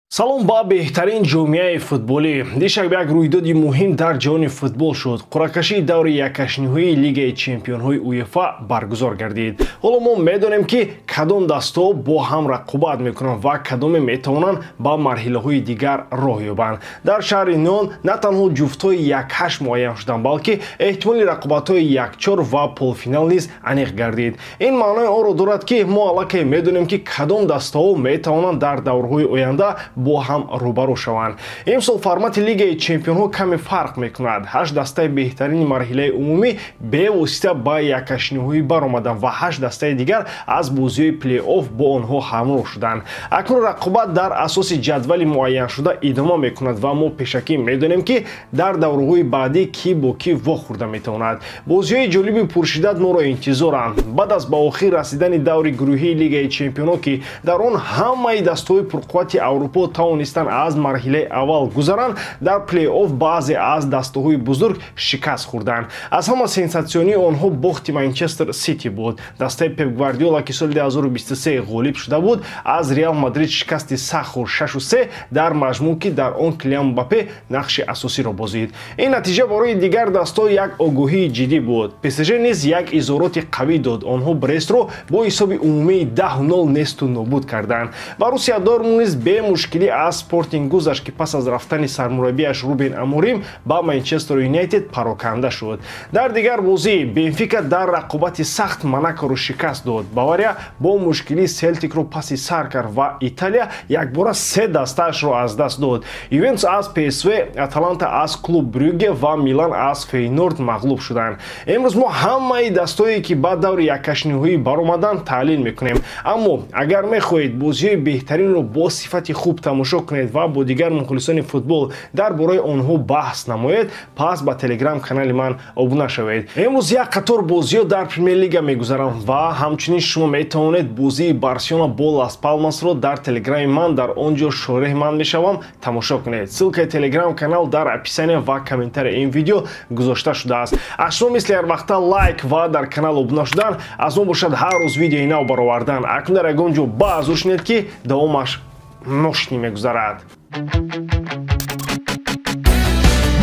Салом ба беҳтарин ҷомеаи футболӣ. Дишаб як рӯйдоди муҳим дар ҷаҳони футбол шуд. Қуръакашии даври яккашниҳои Лигаи чемпионҳои УЕФА баргузор гардид. Ҳоло мо медонем, ки кадом дастаҳо бо ҳам рақобат мекунанд ва кадоме метавонанд ба марҳилаҳои дигар роҳ ёбанд. Дар шаҳри Нён на танҳо ҷуфтҳои 1-8 муайян шуданд, балки эҳтимоли рақобатҳои 1-4 ва полуфинал низ аниқ гардид. Ин маънои онро дорад, ки мо аллакай медонем, ки кадом дастаҳо метавонанд дар даврҳои оянда бо ҳам рӯбарӯ шаванд. Имсол формати Лигаи чемпионҳо каме фарқ мекунад. 8 дастаи беҳтарини марҳилаи умумӣ бевосита ба яккашниҳоӣ баромаданд ва 8 дастаи дигар аз бозиҳои плей-офф бо онҳо ҳамроҳ шуданд. Акнун рақобат дар асоси ҷадвали муайяншуда идома мекунад ва мо пешакӣ медонем, ки дар даврҳои баъдӣ кӣ бо кӣ вохӯрда метавонад. Бозиҳои ҷолиби пуршиддат моро интизоранд. Баъд аз ба охир расидани даври гурӯҳии Лигаи чемпионҳо, ки дар он ҳамаи дастаҳои пурқуввати Аврупо тавонистанд аз марҳилаи аввал гузаранд, дар плей-офф баъзе аз дастаҳои бузург шикаст хӯрданд. Аз ҳама сенсатсионии онҳо бохти Манчестер Сити буд. Дастаи Пеп Гвардиола, ки соли 2023 ғолиб шуда буд, аз Реал Мадрид шикасти сахт хӯрд 6-3 дар маҷмӯъ, ки дар он Килиан Мбаппе нақши асосиро бозид. Ин натиҷа барои дигар дастаҳо як огоҳии ҷиддӣ буд. ПСЖ низ як изҳороти қавӣ дод. Онҳо Брестро бо ҳисоби умумии 10-0 несту нобуд карданд. Боруссия Дортмунд низ бемушкилӣ аз Спортинг гузашт, ки пас аз рафтани сармураббиаш Рубен Аморим ба Манчестер Юнайтед пароканда шуд. Дар дигар бозӣ Бенфика дар рақобати сахт Монакоро шикаст дод. Бавария бо мушкилӣ Селтикро паси сар кард ва Италия якбора се дастаашро аз даст дод. Ювентус аз ПСВ, Аталанта аз Клуб Брюгге ва Милан аз Фейнорд мағлуб шуданд. Имрӯз мо ҳамаи дастҳое, ки ба даври яккашниҳоӣ баромаданд, таҳлил мекунем. Аммо агар мехоҳед бозиҳои беҳтаринро бо сифати хуб тамошо кунед ва бо дигар мухлисони футбол дар бораи онҳо баҳс намоед, пас ба телеграм-канали ман обуна шавед. Имрӯз як қатор бозиҳо дар Премер-лига мегузаранд ва ҳамчунин шумо метавонед бозии Барселона бо Лас Палмасро дар телеграми ман, дар он ҷо шореҳи ман мешавам, тамошо кунед. Ссылкаи телеграм-канал дар описания ва комментарии ин видео гузошта шудааст. Аз шумо мисли ҳар вақта лайк ва дар канал обуна шудан, аз мо бошад ҳар рӯз видеои нав баровардан. Акнун дар ягон ҷо баъзур шунед, ки давомаш мошинӣ мегузарад.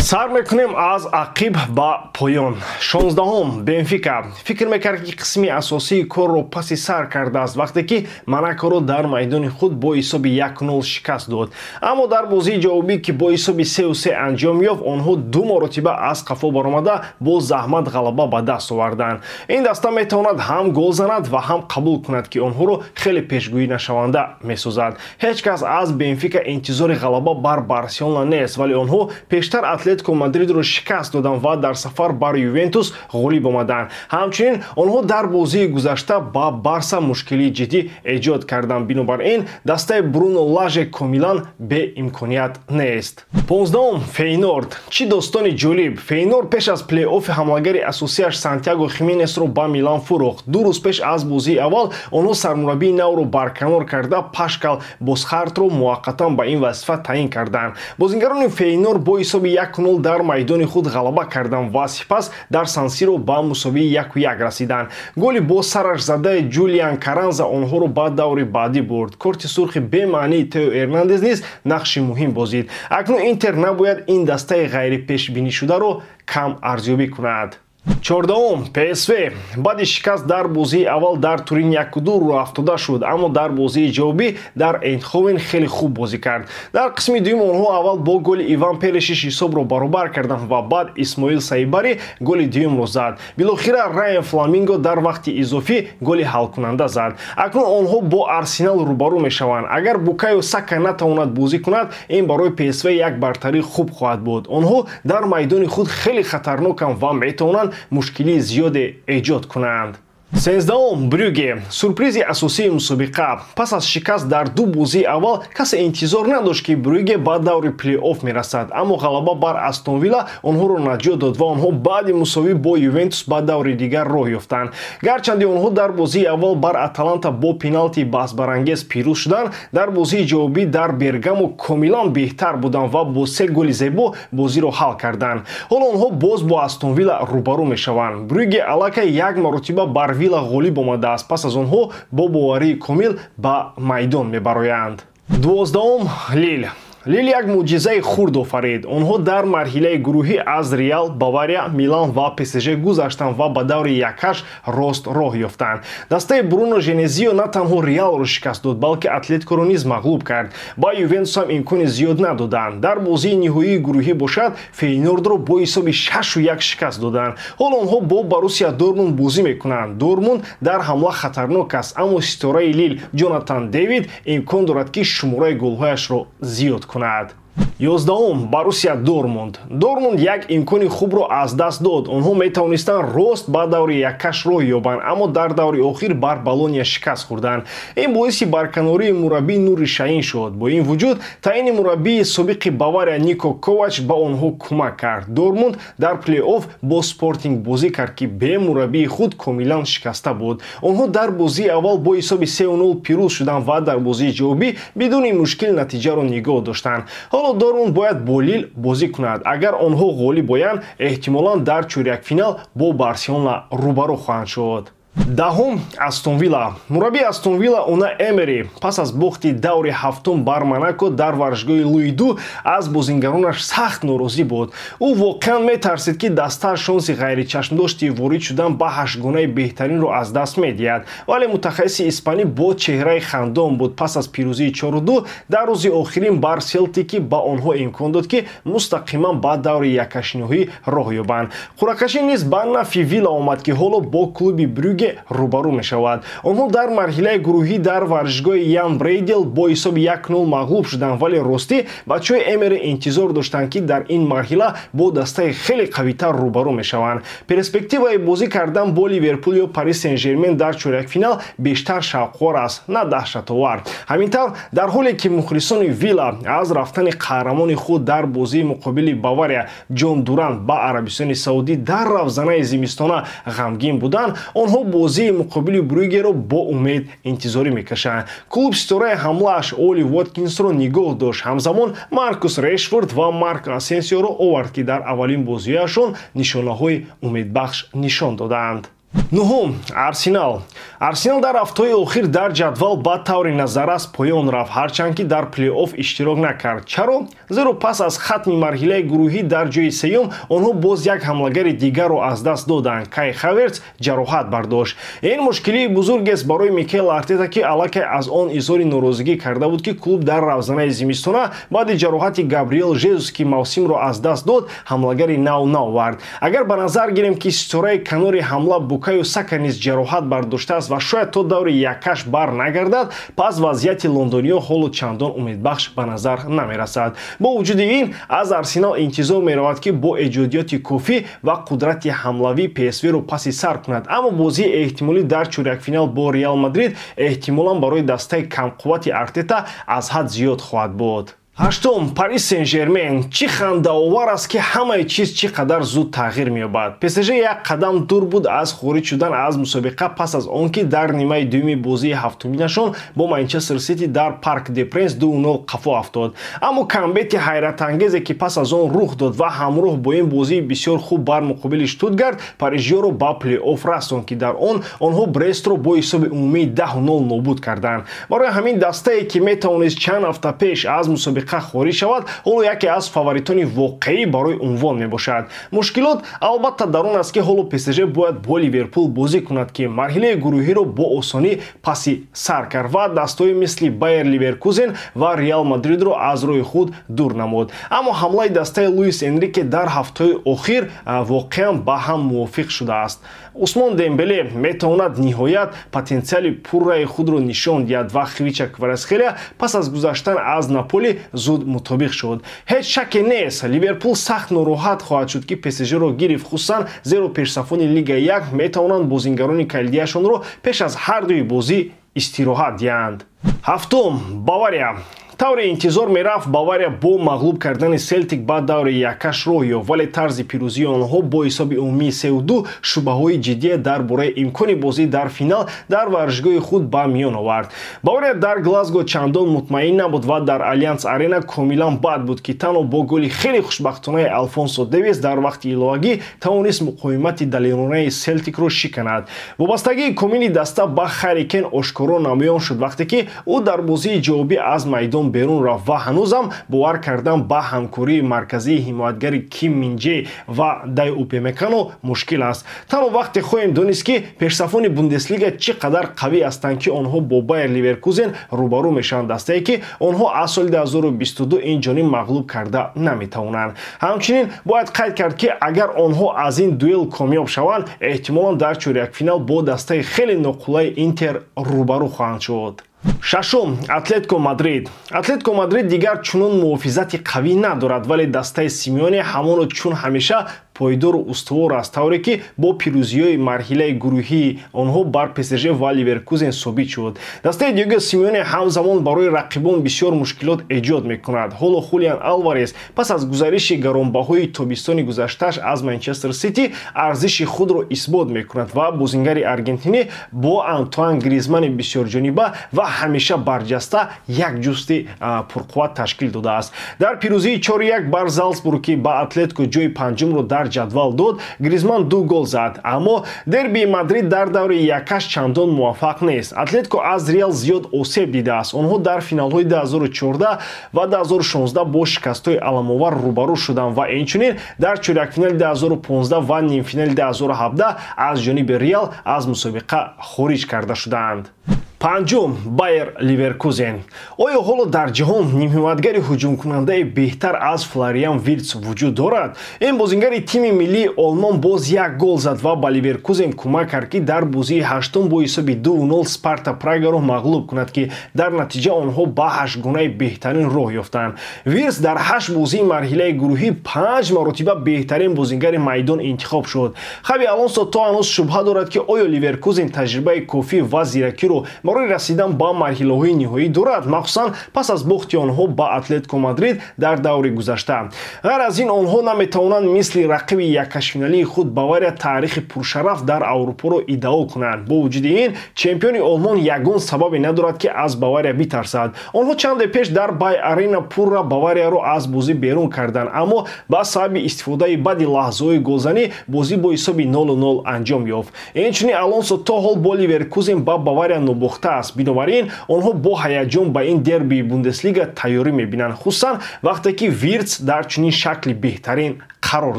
Сар мекунем аз ақиб ба поён. 16-ум Бенфика фикр мекард, ки қисми асосии корро паси сар кардааст, вақте ки Монакоро дар майдони худ бо ҳисоби 1-0 шикаст дод. Аммо дар бозии ҷавобӣ, ки бо ҳисоби 3-3 анҷом ёфт, онҳо ду маротиба аз қафо баромада бо заҳмат ғалаба ба даст оварданд. Ин даста метавонад ҳам гол занад ва ҳам қабул кунад, ки онҳоро хеле пешгӯӣ нашаванда месозад. Ҳеҷ кас аз Бенфика интизори ғалаба бар Барселона нест, вале онҳо пештар Атлетико Мадридро шикаст доданд ва дар сафар бар Ювентус ғолиб омаданд. Ҳамчунин онҳо дар бозии гузашта ба Барса мушкилии ҷиддӣ эҷод карданд. Бинобар ин дастаи Бруно Лаже комилан беимконият нест. 15-ум Фейнорд. Чӣ достони ҷолиб! Фейнорд пеш аз плей-оффи ҳамлагари асосиаш Сантьяго Хименесро ба Милан фурӯхт. Ду рӯз пеш аз бозии аввал онҳо сармураббии навро барканор карда Пашкал Босхартро муваққатан ба ин вазифа таъин карданд. Бозингарони Фейнорд бо ҳисоби 1-0 дар майдони худ ғалаба карданд ва сипас дар Сан-Сиро ба мусовии 1-1 расиданд. Голи бо сараш задаи Ҷулиан Каранза онҳоро ба даври баъдӣ бурд. Корти сурхи бемаънии Тео Эрнандес низ нақши муҳим бозид. Акнун Интер набояд ин дастаи ғайрипешбинишударо кам арзёбӣ кунад. 14-ум ПСВ баъди шикаст дар бозии аввал дар Турин 1-2 рӯафтода шуд, аммо дар бозии ҷавобӣ дар Эйндховен хеле хуб бозӣ кард. Дар қисми дуюм онҳо аввал бо голи Иван Перешиш ҳисобро баробар карданд ва баъд Исмоил Саибари голи дуюмро зад. Билохира Райан Фламинго дар вақти изофӣ голи ҳалкунанда зад. Акнун онҳо бо Арсенал рӯбарӯ мешаванд. Агар Букайо Сака натавонад бозӣ кунад, ин барои ПСВ як бартарии хуб хоҳад буд. Онҳо дар майдони худ хеле хатарноканд ва метавонанд мушкилии зиёде эҷод кунанд. 13-ум Брюгге. Сюрпризи асосии мусобиқа. Пас аз шикаст дар ду бозии аввал касе интизор надошт, ки Брюгге ба даври плей-офф мерасад, аммо ғалаба бар Астон Вилла онҳоро наҷот дод ва онҳо баъди мусовӣ бо Ювентус ба даври дигар роҳ ёфтанд. Гарчанде онҳо дар бозии аввал бар Аталанта бо пеналти баҳсбарангез пирӯз шуданд, дар бозии ҷавобӣ дар Бергамо комилан беҳтар буданд ва бо се голи зебо бозиро ҳал карданд. Ҳоло онҳо боз бо Астон Вилла рӯбарӯ мешаванд. Брюгге аллакай як маротиба бар Вилла ғолиб омадааст. Пас аз онҳо бо боварии комил ба майдон мебароянд. 12-ум Лил. Лил як мӯъҷизаи хурд офарид. Онҳо дар марҳилаи гурӯҳӣ аз Реал, Бавария, Милан ва ПСЖ гузаштанд ва ба даври якҳашт рост роҳ ёфтанд. Дастаи Бруно Женезио на танҳо Реалро шикаст дод, балки Атлетикоро низ мағлуб кард. Ба Ювентус ҳам имкони зиёд надоданд. Дар бозии ниҳоии гурӯҳӣ бошад, Фейнордро бо ҳисоби 6-1 шикаст доданд. Ҳоло онҳо бо Боруссия Дортмунд бозӣ мекунанд. Дортмунд дар ҳамла хатарнок аст, аммо ситораи Лил Ҷонатан Дэвид имкон дорад, ки шумораи голҳояшро зиёд кунад. 11-ум Боруссия Дортмунд. Дортмунд як имкони хубро аз даст дод. Онҳо метавонистанд рост ба даври яккаш роҳ ёбанд, аммо дар даври охир бар Болония шикаст хӯрданд. Ин боиси барканории мураббӣ Нури Шаҳин шуд. Бо ин вуҷуд таъини мураббии собиқи Бавария Нико Ковач ба онҳо кӯмак кард. Дортмунд дар плей-офф бо Спортинг бозӣ кард, ки бе мураббии худ комилан шикаста буд. Онҳо дар бозии аввал бо ҳисоби 3-0 пирӯз шуданд ва дар бозии ҷавобӣ бидуни мушкил натиҷаро нигоҳ доштанд. Ҳоло Дортмунд бояд бо Лил бозӣ кунад. Агар онҳо ғолиб оянд, эҳтимолан дар чорякфинал бо Барселона рӯбарӯ хоҳанд шуд. 10-ум Астон Вилла. Мураббии Астон Вилла Уна Эмери пас аз бохти даври ҳафтум бар Монако дар варзишгоҳи Луи Ду аз бозингаронаш сахт норозӣ буд. Ӯ воқеан метарсид, ки дастааш шонси ғайричашмдошти ворид шудан ба ҳаштгонаи беҳтаринро аз даст медиҳад. Вале мутахассиси испанӣ бо чеҳраи хандон буд пас аз пирӯзии 4-2 дар рӯзи охирин бар Селтики ба онҳо имкон дод, ки мустақиман ба даври яккашниҳоӣ роҳ ёбанд. Қуръакашӣ низ ба нафи Вилла омад, ки ҳоло бо клуби Брюге рӯбарӯ мешавад. Онҳо дар марҳилаи гурӯҳӣ дар варзишгоҳи Ян Брейдел бо ҳисоби 1-0 мағлуб шуданд, вале ростӣ бачаҳои Эмери интизор доштанд, ки дар ин марҳила бо дастаи хеле қавитар рӯбарӯ мешаванд. Перспективаи бозӣ кардан бо Ливерпул ё Парис Сен-Жермен дар чорякфинал бештар шавқовар аст, на даҳшатовар. Ҳамин тавр, дар ҳоле ки мухлисони Вилла аз рафтани қаҳрамони худ дар бозии муқобили Бавария Ҷон Дуран ба Арабистони Саудӣ дар равзанаи зимистона ғамгин буданд, онҳо бозии муқобили Брюгеро бо умед интизорӣ мекашанд. Клуб ситораи ҳамлааш Оли Воткинсро нигоҳ дошт. Ҳамзамон Маркус Решфорд ва Марк Асенсиоро овард, ки дар аввалин бозиҳояшон нишонаҳои умедбахш нишон додаанд. 9-ум Арсенал. Арсенал дар ҳафтаҳои охир дар ҷадвал ба таври назаррас поён рафт, ҳарчанд ки дар плей-офф иштирок накард. Чаро? Зеро пас аз хатми марҳилаи гурӯҳӣ дар ҷои сеюм онҳо боз як ҳамлагари дигарро аз даст доданд. Кай Хаверц ҷароҳат бардошт. Ин мушкилии бузургест барои Микел Артета, ки аллакай аз он изҳори норозигӣ карда буд, ки клуб дар равзанаи зимистона баъди ҷароҳати Габриэл Жезус, ки мавсимро аз даст дод, ҳамлагари нав наовард. Агар ба назар гирем, ки ситораи канори ҳамла Букайо Сака низ ҷароҳат бардоштааст ва шояд то даври яккаш бар нагардад, пас вазъияти лондониҳо ҳоло чандон умедбахш ба назар намерасад. Бо вуҷуди ин аз Арсенал интизор меравад, ки бо эҷодиёти кофӣ ва қудрати ҳамлавӣ ПСВ-ро паси сар кунад. Аммо бозии эҳтимолӣ дар чорякфинал бо Реал Мадрид эҳтимолан барои дастаи камқуввати Артета аз ҳад зиёд хоҳад буд. 8-ум Парис Сен-Жермен. Чӣ хандаовар аст, ки ҳамаи чиз чӣ қадар зуд тағйир меёбад. ПСЖ як қадам дур буд аз хориҷ шудан аз мусобиқа пас аз он ки дар нимаи дуюми бозии ҳафтуминашон бо Манчестер Сити дар Парк де Пренс 2-0 қафо афтод. Аммо камбети ҳайратангезе, ки пас аз он рух дод ва ҳамроҳ бо ин бозии бисёр хуб бар муқобили Штутгарт, парижиёро ба плей-офф расонд, ки дар он онҳо Брестро бо ҳисоби умумии 10-0 нобуд карданд. Барои ҳамин дастае, ки метавонист чанд ҳафта пеш аз мусобиқа хориҷ шавад, ҳоло яке аз фаворитони воқеӣ барои унвон мебошад. Мушкилот албатта дар он аст, ки ҳоло ПСЖ бояд бо Ливерпул бозӣ кунад, ки марҳилаи гурӯҳиро бо осонӣ паси сар кард ва дастҳои мисли Байер Ливеркузен ва Реал Мадридро аз роҳи худ дур намуд. Аммо ҳамлаи дастаи Луис Энрике дар ҳафтаҳои охир воқеан ба ҳам мувофиқ шудааст. Усмон Дембеле метавонад ниҳоят потенсиали пурраи худро нишон диҳад ва Хвича Кварацхелия пас аз гузаштан аз Наполи зуд мутобиқ шуд. Ҳеҷ шакке нест, Ливерпул сахт нороҳат хоҳад шуд, ки ПСЖ-ро гирифт, хусусан зеро пешсафони Лигаи 1 метавонанд бозингарони калидияшонро пеш аз ҳар дуи бозӣ истироҳат диҳанд. 7-ум Бавария. Тавре интизор мерафт, Бавария бо мағлуб кардани Селтик ба даври яккаш роҳ ёфт, вале тарзи пирӯзии онҳо бо ҳисоби умумии 3-2 шубҳаҳои ҷиддие дар бораи имкони бозӣ дар финал дар варзишгоҳи худ ба миён овард. Бавария дар Глазго чандон мутмаин набуд ва дар Алянс Арена комилан бад буд, ки танҳо бо голи хеле хушбахтонаи Алфонсо Дэвис дар вақти иловагӣ тавонист муқовимати далеронаи Селтикро шиканад. Вобастагии комили даста ба Харри Кен ошкоро намоён шуд, вақте ки ӯ дар бозии ҷавобӣ аз майдон берун рафт ва ҳанӯзам бовар кардан ба ҳамкории марказии ҳимоятгари Ким Минҷе ва Дай Упамекано мушкил аст. Танҳо вақте хоҳем донист, ки пешсафони Бундеслига чӣ қадар қавӣ ҳастанд, ки онҳо бо Байер Ливеркузен рӯбарӯ мешаванд, дастае ки онҳо аз соли 2022 ин ҷониб мағлуб карда наметавонанд. Ҳамчунин бояд қайд кард, ки агар онҳо аз ин дуэл комёб шаванд, эҳтимолан дар чорякфинал бо дастаи хеле ноқулаи Интер рӯбарӯ хоҳанд шуд. Шашум, Атлетико Мадрид. Атлетико Мадрид дигар чунон муҳофизати қавӣ надорад, вале дастаи Симеоне ҳамоно чун ҳамеша пойдору устувор аст, тавре ки бо пирӯзиҳои марҳилаи гурӯҳии онҳо бар ПСЖ ва Ливеркузен собит шуд. Дастаи Диего Симеоне ҳамзамон барои рақибон бисёр мушкилот эҷод мекунад. Ҳоло Хулиан Алварес пас аз гузариши гаронбаҳои тобистони гузаштааш аз Манчестер Сити арзиши худро исбот мекунад ва бозингари аргентинӣ бо Антуан Гризмани бисёрҷониба ва ҳамеша барҷаста як ҷусти пурқувват ташкил додааст. Дар пирӯзии 4-1 бар Залцбург, ки ба Атлетико ҷои панҷумро дар ҷадвал дод, Гризман 2 гол зад. Аммо дербии Мадрид дар даври яккаш чандон муваффақ нест. Атлетико аз Реал зиёд осеб дидааст. Онҳо дар финалҳои 2014 ва 2016 бо шикастҳои аламовар рӯбарӯ шуданд ва инчунин дар чорякфинали 2015 ва нимфинали 2017 аз ҷониби Реал аз мусобиқа хориҷ карда шуданд. Панҷум, Байер Ливеркузен. Оё ҳоло дар ҷаҳон нимҳимоятгари ҳуҷумкунандаи беҳтар аз Флориан Виртс вуҷуд дорад? Ин бозингари тими миллии Олмон боз як гол зад ва ба Ливеркузен кӯмак кард, ки дар бозии ҳаштум бо ҳисоби 2-0 Спарта Прагаро мағлуб кунад, ки дар натиҷа онҳо ба ҳаштгунаи беҳтарин роҳ ёфтанд. Виртс дар 8 бозии марҳилаи гурӯҳӣ 5 маротиба беҳтарин бозингари майдон интихоб шуд. Хави Алонсо то ҳанӯз шубҳа дорад, ки оё Ливеркузен таҷрибаи кофӣ ва зиракиро барои расидан ба марҳилаҳои ниҳоӣ дорад, махсусан пас аз бохти онҳо ба Атлетико Мадрид дар даври гузашта. Ғайр аз ин, онҳо наметавонанд мисли рақиби яккашфиналии худ Бавария таърихи пуршараф дар Аврупоро иддао кунанд. Бо вуҷуди ин, чемпиони Олмон ягон сабабе надорад, ки аз Бавария битарсад. Онҳо чанде пеш дар Бай Арена пурра Баварияро аз бозӣ берун карданд, аммо ба сабаби истифодаи бади лаҳзаҳои голзанӣ бозӣ бо ҳисоби 0-0 анҷом ёфт. Инчунин Алонсо то ҳол бо Ливеркузен ба Бавария нобохта аст. Бинобар ин онҳо бо ҳаяҷон ба ин дербии Бундеслига тайёрӣ мебинанд, хусусан вақте ки Виртс дар чунин шакли беҳтарин қарор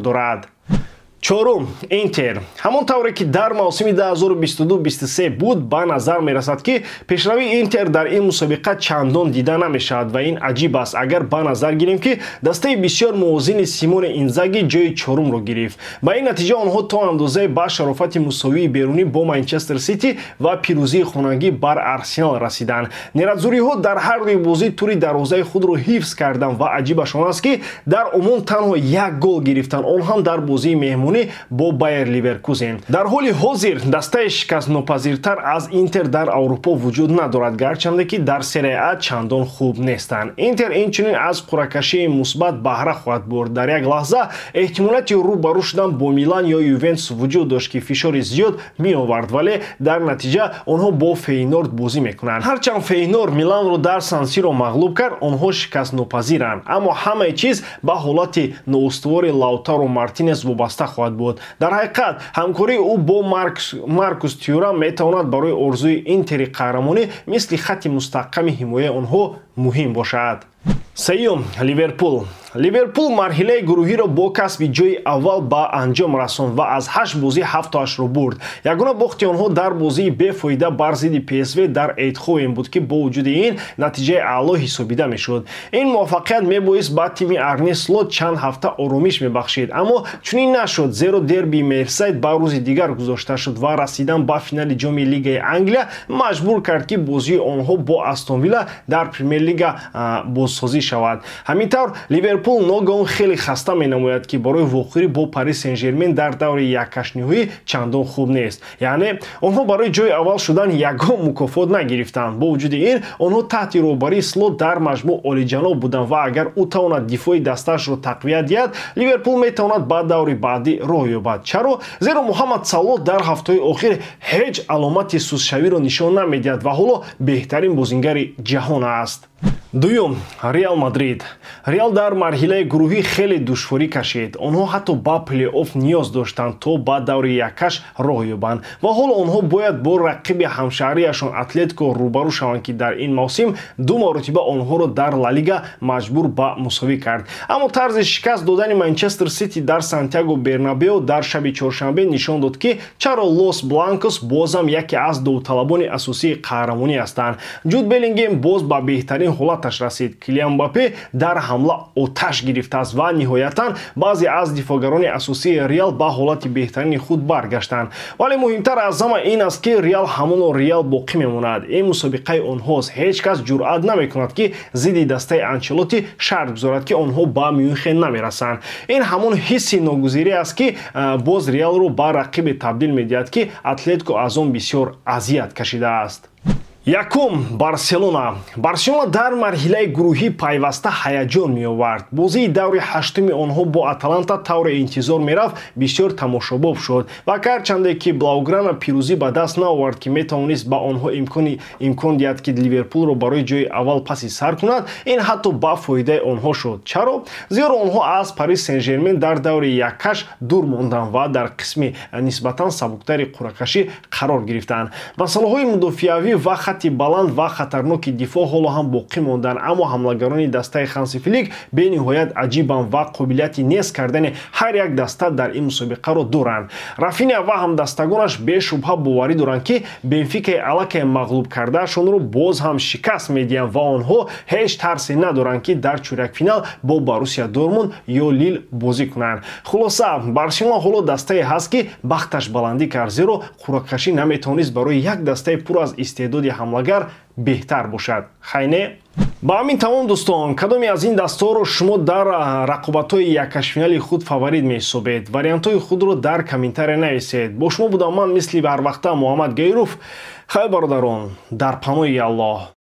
дорад. Чорум, Интер. Ҳамон тавре ки дар мавсими 2022-23 буд, ба назар мерасад, ки пешравии Интер дар ин мусобиқа чандон дида намешавад ва ин аҷиб аст, агар ба назар гирем, ки дастаи бисёр мувозини Симоне Инзаги ҷои чорумро гирифт. Ба ин натиҷа онҳо то андозае ба шарофати мусовии берунӣ бо Манчестер Сити ва пирӯзии хонагӣ бар Арсенал расиданд. Нератзуриҳо дар ҳар дуи бозӣ тури дарвозаи худро ҳифз карданд ва аҷибаш он аст, ки дар умум танҳо як гол гирифтанд, он ҳам дар бозии меҳмонӣ бо Байер Ливеркузен. Дар ҳоли ҳозир дастаи шикастнопазиртар аз Интер дар Аврупо вуҷуд надорад, гарчанде ки дар Серия А чандон хуб нестанд. Интер инчунин аз қуръакашии мусбат баҳра хоҳад бурд. Дар як лаҳза эҳтимолияти рӯбарӯ шудан бо Милан ё Ювентус вуҷуд дошт, ки фишори зиёд меовард, вале дар натиҷа онҳо бо Фейнорд бозӣ мекунанд. Ҳарчанд Фейнорд Миланро дар Сан-Сиро мағлуб кард, онҳо шикастнопазиранд, аммо ҳамаи чиз ба ҳолати ноустувори Лаутаро Мартинес вобаста хоҳад буд. Дар ҳақиқат ҳамкории ӯ бо Маркус Тюрам метавонад барои орзуи Интери қаҳрамонӣ мисли хатти мустаҳками ҳимояи онҳо муҳим бошад. Сеюм, Ливерпул. Ливерпул марҳилаи гурӯҳиро бо касби ҷои аввал ба анҷом расонд ва аз 8 бозӣ 7-8-ро бурд. Ягона бохти онҳо дар бозии бефоида бар зидди ПСВ дар Эйдховен буд, ки бо вуҷуди ин натиҷаи аъло ҳисобида мешуд. Ин муваффақият мебоист ба тими Арне Слот чанд ҳафта оромиш мебахшид, аммо чунин нашуд, зеро дербии Мерсайд ба рӯзи дигар гузошта шуд ва расидан ба финали ҷоми Лигаи Англия маҷбур кард, ки бозии онҳо бо Астон Вилла дар Премер-лига бозсозӣ шавад. Ҳамин тавр Ливерпул Ливерпул ногаҳон хеле хаста менамояд, ки барои вохӯрӣ бо Парис Сен-Жермен дар даври яккашниҳоӣ чандон хуб нест. Яъне онҳо барои ҷои аввал шудан ягон мукофот нагирифтанд. Бо вуҷуди ин, онҳо таҳти роҳбарии Слот дар маҷмӯъ олиҷаноб буданд ва агар ӯ тавонад дифои дастаашро тақвият диҳад, Ливерпул метавонад ба даври баъдӣ роҳ ёбад. Чаро? Зеро Муҳаммад Салоҳ дар ҳафтаҳои охир ҳеҷ аломати сустшавиро нишон намедиҳад ва ҳоло беҳтарин бозингари ҷаҳон аст. Дуюм, Реал Мадрид. Реал дар марҳилаи гурӯҳӣ хеле душворӣ кашид. Онҳо ҳатто ба плей-офф ниёз доштанд, то ба даври яккаш роҳ ёбанд ва ҳоло онҳо бояд бо рақиби ҳамшаҳрияшон Атлетико рӯбарӯ шаванд, ки дар ин мавсим ду маротиба онҳоро дар Ла Лига маҷбур ба мусовӣ кард. Аммо тарзи шикаст додани Манчестер Сити дар Сантьяго Бернабео дар шаби чоршанбе нишон дод, ки чаро Лос Бланкос бозам яке аз довталабони асосии қаҳрамонӣ ҳастанд. Ҷуд Беллингем боз ба беҳтарин ҳолаташ расид. Килиан Мбаппе дар ҳамла оташ гирифтааст ва ниҳоятан баъзе аз дифоъгарони асосии Реал ба ҳолати беҳтарини худ баргаштанд. Вале муҳимтар аз ҳама ин аст, ки Реал ҳамоно Реал боқӣ мемонад. Ин мусобиқаи онҳост. Ҳеҷ кас ҷуръат намекунад, ки зидди дастаи Анчелоти шарт гузорад, ки онҳо ба Мюнхен намерасанд. Ин ҳамон ҳисси ногузирӣ аст, ки боз Реалро ба рақибе табдил медиҳад, ки Атлетико аз он бисёр азият кашидааст. Якум, Барселона. Барселона дар марҳилаи гурӯҳӣ пайваста ҳаяҷон меовард. Бозии даври ҳаштуми онҳо бо Аталанта тавре интизор мерафт, бисёр тамошобоб шуд ва гарчанде ки Блауграна пирӯзӣ ба даст наовард, ки метавонист ба онҳо имкон диҳад, ки Ливерпулро барои ҷои аввал паси сар кунад, ин ҳатто ба фоидаи онҳо шуд. Чаро? Зеро онҳо аз Парис Сен-Жермен дар даври яккаш дур монданд ва дар қисми нисбатан сабуктари қуръакашӣ қарор гирифтанд. Масъалаҳои мудофиавӣ ва хатти баланд ва хатарноки дифоъ ҳоло ҳам боқӣ монданд, аммо ҳамлагарони дастаи Ханси Флик бениҳоят аҷибанд ва қобилияти нест кардани ҳар як даста дар ин мусобиқаро доранд. Рафиня ва ҳамдастагонаш бешубҳа боварӣ доранд, ки Бенфикаи аллакай мағлуб кардаашонро боз ҳам шикаст медиҳанд ва онҳо ҳеҷ тарсе надоранд, ки дар чорякфинал бо Боруссия Дортмунд ё Лил бозӣ кунанд. Хулоса, Барселона ҳоло дастае ҳаст, ки бахташ баландӣ кард, зеро қуръакашӣ наметавонист барои як дастаи пур аз истеъдоди ҳамлагар беҳтар бошад. Хайне? Ба ҳамин тамом, дӯстон. Кадоме аз ин дастаҳоро шумо дар рақобатҳои яккашфинали худ фаворит меҳисобед? Вариантҳои худро дар комментария нависед. Бо шумо будам ман, мисли ҳарвақта, Муҳаммад Гайров. Хайр, бародарон, дар паноҳи Аллоҳ.